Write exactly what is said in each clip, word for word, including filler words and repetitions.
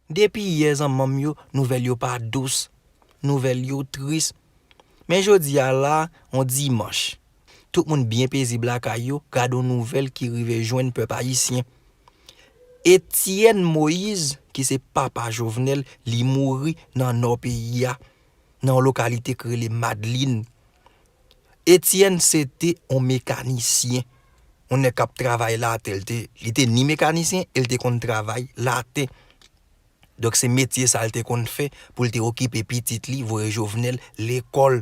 Depi yè zanmanm yo, nouvèl yo pa dous, nouvèl yo tris. Men jodi a la, on dimanch. Tout moun byen pezib lakay yo, gad on nouvèl ki rive jwenn pèp ayisyen. Etienne Moïse, ki se papa Jovenel, li mouri nan nò peyi a, nan yon lokalite ki rele Madlin. Etienne se te yon mekanisyen, yon nèg k ap travay latè. Li te, li te ni mekanisyen e li te konn travay latè. Donk se metye sa l te konn fè pou l te okipe pitit li, voye Jovenel lekòl.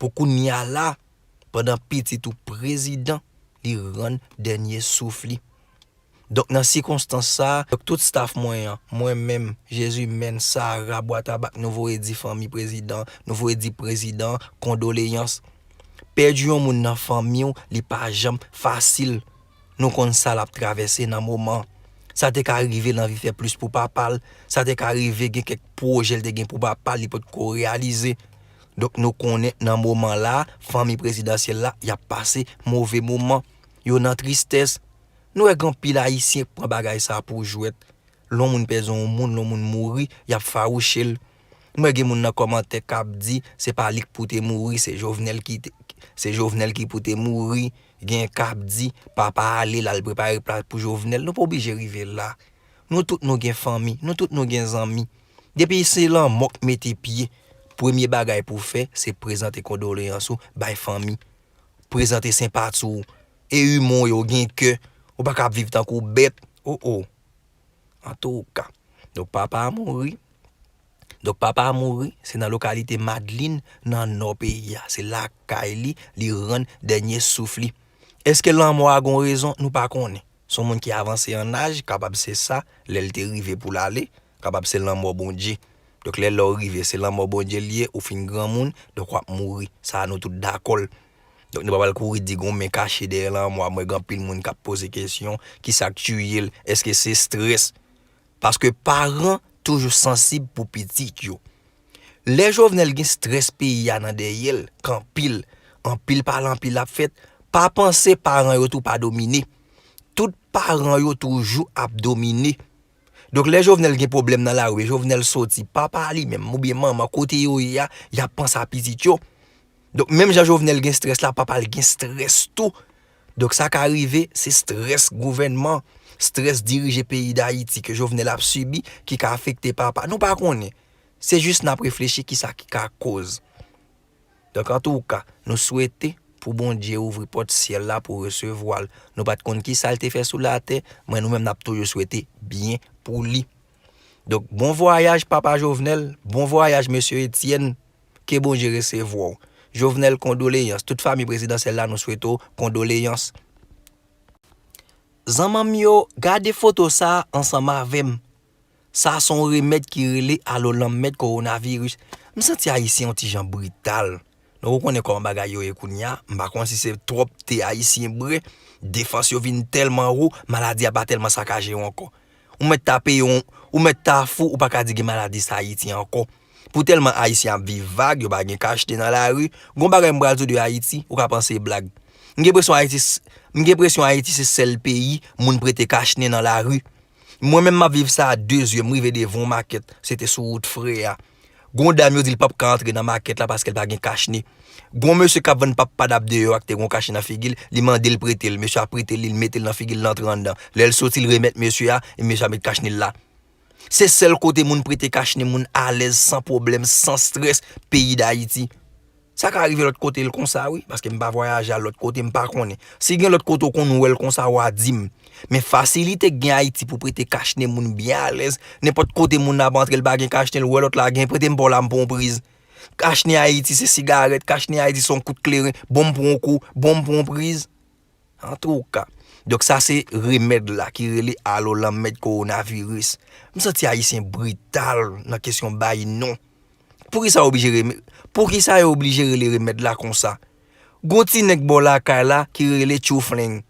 Pou kounye a la, pandan pitit ou prezidan, li rann dènye souf li. Donk nan sikonstans sa, donk tout staff mwen an, mwen menm, Jezimèn, Sara, Bwatabak, nou voye di fanmi prezidan, nou voye di prezidan, kondoleyans. Pèdi yon moun nan fanmi w, li pa janm fasil. Nou konn sa l ap travèse nan moman. Sa te ka rive l anvi fè plis pou papa l, sa te ka rive gen kèk pwojè l te gen pou papa l, li potko reyalize. Donk nou konnen nan moman la, fanmi prezidansyèl la, y ap pase move moman. Yo nan tristès. Nou wè gen anpil ayisyen k pran bagay sa pou jwèt. Lè yon moun pèdi yon moun, lè yon moun mouri, y ap fawouche l. M wè gen moun nan kòmantè k ap di se pa li k pou te mouri, se Jovenel ki te, se Jovenel ki pou te mouri. Gen k ap di papa ale l al prepare plas pou Jovenel. Nou pa oblije rive la. Nou tout nou gen fanmi, nou tout nou gen zanmi. Depi se lanmò k mete pye, premye bagay pou w fè, se prezante kondoleyans ou bay fanmi. Prezante senpati w. E imon yo gen kè. Ou pa ka ap viv tankou bèt. O o. Antouka. Donk papa a mouri. Donk papa a mouri, se nan lokalite Madlin, nan nò peyi a. Se lakay li, li rann dènye souf li. Èske lanmò a gon rezon? Nou pa konnen. Se yon moun ki avanse an aj, kapab se sa, lè l te rive pou l ale, kapab se lanmò Bondye. Donk lè lè w rive, se lanmò Bondye l ye, ou fin granmoun, donk w ap mouri. Sa a nou tout dakò l. Donk nou pa pral kouri di gon men kache dèyè lanmò a. M wè gen anpil moun k ap poze kesyon, kisa k tiye l? Èske se estrès? Paske paran toujou sansib pou pitit yo. Lè Jovenel gen estrès peyi a nan dèyè l, k anpil, anpil pale anpil ap fèt, pa panse paran yo tou pa domine. Tout paran yo toujou ap domine. Donk lè Jovenel gen pwoblèm nan lari, Jovenel soti, papa li menm oubyen manman kote yo ye a, y ap panse a pitit yo. Donk menm jan Jovenel gen estrès la, papa l gen estrès tou. Donk sa ka rive, se estrès gouvènman, estrès dirije peyi Dayiti ke Jovenel ap sibi ki ka afekte papa. Nou pa konnen. Se jis n ap reflechi kisa ki ka koz. Donk antouka, nou swete pou Bondye ouvri pòt syèl la pou resevwa l. Nou pa t konn kisa l te fè sou latè, men nou menm n ap toujou swete byen pou li. Donk bon vwayaj papa Jovenel, bon vwayaj mesye Etienne, ke Bondye resevwa w. Jovenel, kondoleyans. Tout fanmi prezidansyèl la, nou swete w kondoleyans. Zanmanm yo, gade foto sa a ansanm avè m. Sa se yon remèd ki rele alo lanmèd kowonaviris. M santi ayisyen yon ti jan brital. Nou konnen kòman bagay yo ye kounye a. M pa konn si se twòp te ayisyen bwè. Defans yo vin tèlman wo, maladi a pa tèlman sakaje yo ankò. Ou mèt ta peye yon, ou mèt ta fou, ou pa ka di gen maladi sa Ayiti ankò. Pou tèlman ayisyen ap viv vag, yo pa gen kachne nan lari. Gon bagay m pral di w de Ayiti, ou ka panse e blag. M gen presyon Ayiti, s- m gen presyon Ayiti se sèl peyi moun prete kachne nan lari. Mwen menm m ap viv sa a de zye, m rive devan yon makèt, se te sou wout Frè a. Gon dam yo di l p ap ka antre nan makèt la paske l pa gen kachne. Gon mesye k ap vann pap padap deyò a ki te gon kachne nan figi l, li mande l prete l, mesye a prete l li, l mete l nan figi l, l antre anndan. Lè l soti, l remèt mesye a, e mesye a met kachne l la. Se sèl kote moun prete kachne moun alèz, san pwoblèm, san estrès, peyi Dayiti. Sa ka rive lòt kote l konsa wi, paske m pa vwayaje al lòt kote, m pa konnen. Si gen lòt kote w konn wè l konsa, w a di m. Men fasilite k gen Ayiti pou prete kachne moun byen alèz, nenpòt kote moun nan ap antre, l pa gen kachne, l wè lòt la gen, prete m pa w la, m pran w priz. Kachne Ayiti se sigarèt, kachne Ayiti se yon kout kleren, bon m pran w kou, bon m pran w priz. Antouka. Donk sa se remèd la ki rele alo lanmèd kowonaviris. M santi ayisyen brital nan kesyon bay non. Poukisa yo oblije reme- poukisa yo oblije rele remèd la konsa? Gon ti nèg bò lakay la ki rele tchoufleng.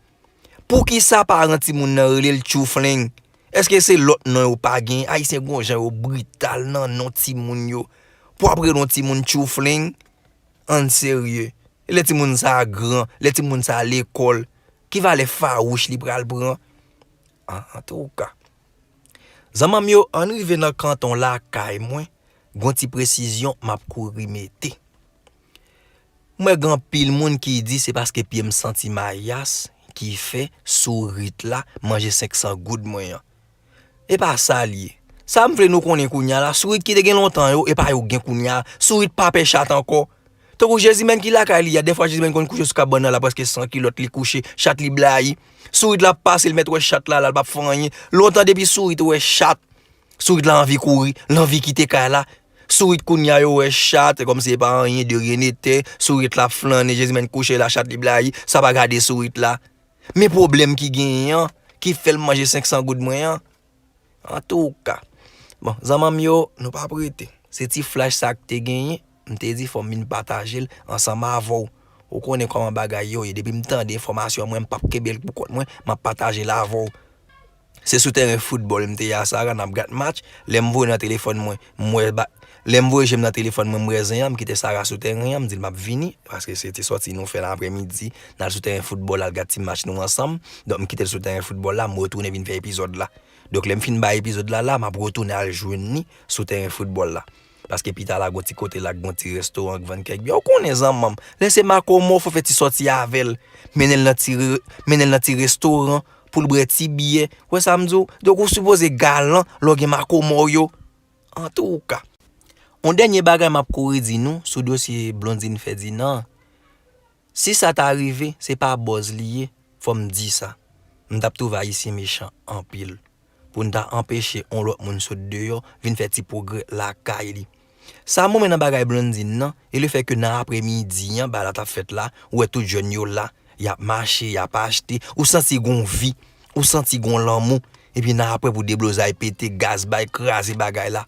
Poukisa paran timoun nan rele l tchoufleng? Èske se lòt non yo pa gen? Ayisyen gon jan yo brital nan non timoun yo. Pou w ap rele yon timoun tchoufleng? Ann serye. E lè timoun sa a gran, lè timoun sa a lekòl, ki valè fawouch li pral pran? An, antouka. Zanmanm yo, ann rive nan kanton lakay mwen, gon ti presizyon m ap kouri mete. M wè gen anpil moun ki di se paske pye m santi mayas ki fè sourit la manje senk san goud mwen an. E pa sa l ye. Sa m vle nou konnen kounye a la, sourit ki te gen lontan yo, e pa yo gen kounye a. Sourit pa pè chat ankò. Tankou Jezimèn ki lakay li a, dèfwa Jezimèn konn kouche sou kabann nan la, prèske san kilòt li kouche, chat li blayi. Sourit la ap pase, l mèt wè chat la, la, l p ap fè anyen. Lontan depi sourit wè chat, sourit la anvi kouri, l anvi kite kay la. Sourit kounye a yo wè chat, kòmsi e pa anyen, de rien n'était. Sourit la ap flannen, Jezimèn kouche la, chat li blayi, sa pa gade sourit la. Men pwoblèm ki genyen an, ki fè l manje senk san goud mwen an. Antouka, bon, zanmanm yo, nou p ap rete. Se ti flach sa k te genyen, m te di fò m vin pataje l ansanm avè w. Ou konnen kòman bagay yo ye, depi m tande enfòmasyon mwen, m p ap kenbe l pou kont mwen, m ap pataje l avè w. Se sou tèren foutbòl m te ye a Sara, n ap gad match, lè m voye nan telefòn mwen, m wè ba-, lè m voye je m nan telefòn mwen, m wè zen an, m kite Sara sou tèren an, m di l m ap vini, paske se te sòti nou fè nan aprèmidi, n al sou tèren foutbòl, al gad ti match nou ansanm, donk m kite l sou tèren foutbòl la, m retounen vin fè epizòd la. Donk lè m fin bay epizòd la la, m ap retounen al jwenn li sou tèren foutbòl la. Paske pita la, gon ti kote la, gon ti restoran k vann kèk byè. Ou konnen zanmanm, lè se makomò, fò fè ti sòti avè l. Mennen l nan ti re-, mennen l nan ti restoran pou l bwè ti byè. Ou wè sa m di w? Donk ou sipoze galan lè w gen makomò yo. Antouka, yon dènye bagay m ap kouri di nou sou dosye Blondine Ferdinand. Si sa ta rive, se pa buzz li ye, fò m di sa. M t ap twouve Ayisyen mechan anpil. Pou n ta anpeche yon lòt moun sot deyò, vin fè ti pwogrè lakay li. Sa m renmen nan bagay Blondine nan, e lefètke nan aprèmidi an, bagay la t ap fèt la, ou wè tout jèn yo la, y ap mache, y ap achte, ou santi gon vi, ou santi gon lanmou, epi nan aprè pou deblozay pete, gaz bay, kraze bagay la.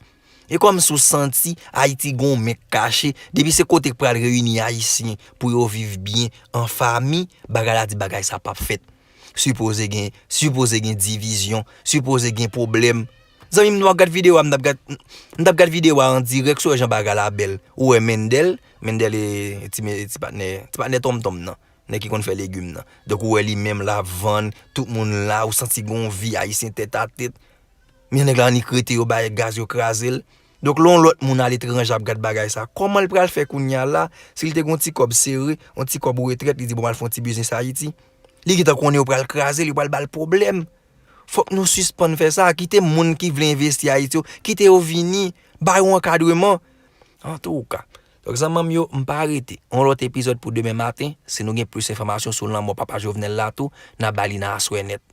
E kòmsi w santi Ayiti gon men k kache, depi se kote k pral reyini Ayisyen pou yo viv byen an fanmi, bagay la di bagay sa p ap fèt. Sipoze gen, sipoze gen divizyon, sipoze gen pwoblèm. Zanmi m, nou ap gad videyo a, m t ap gad, m t ap gad videyo a an dirèk, si w wè jan bagay la bèl. Ou wè Mendel, Mendel e ti, me-, ti patnè, ti patnè Tonmtonm nan, nèg ki konn fè legim nan. Donk ou wè li menm l ap vann, tout moun la, ou santi gon vi Ayisyen tèt a tèt. Men nèg la annik rete yo bay gaz yo kraze l. Donk lè yon lòt moun aletranje ap gad bagay sa, kòman l pral fè kounye a la, si l te gen yon ti kòb sere, yon ti kòb retrèt, li di bon m al fè yon ti biznis Ayiti. Li gentan konnen yo pral kraze l, yo pral ba l pwoblèm. Fòk nou sispann fè sa, kite moun ki vle envesti Ayiti yo, kite yo vini, ba yo ankadreman. Antouka. Donk zanmanm yo, m pa rete. Yon lòt epizòd pou demen maten, si nou gen plis enfòmasyon sou lanmò papa Jovenel la tou, n a ba li nan aswè nèt.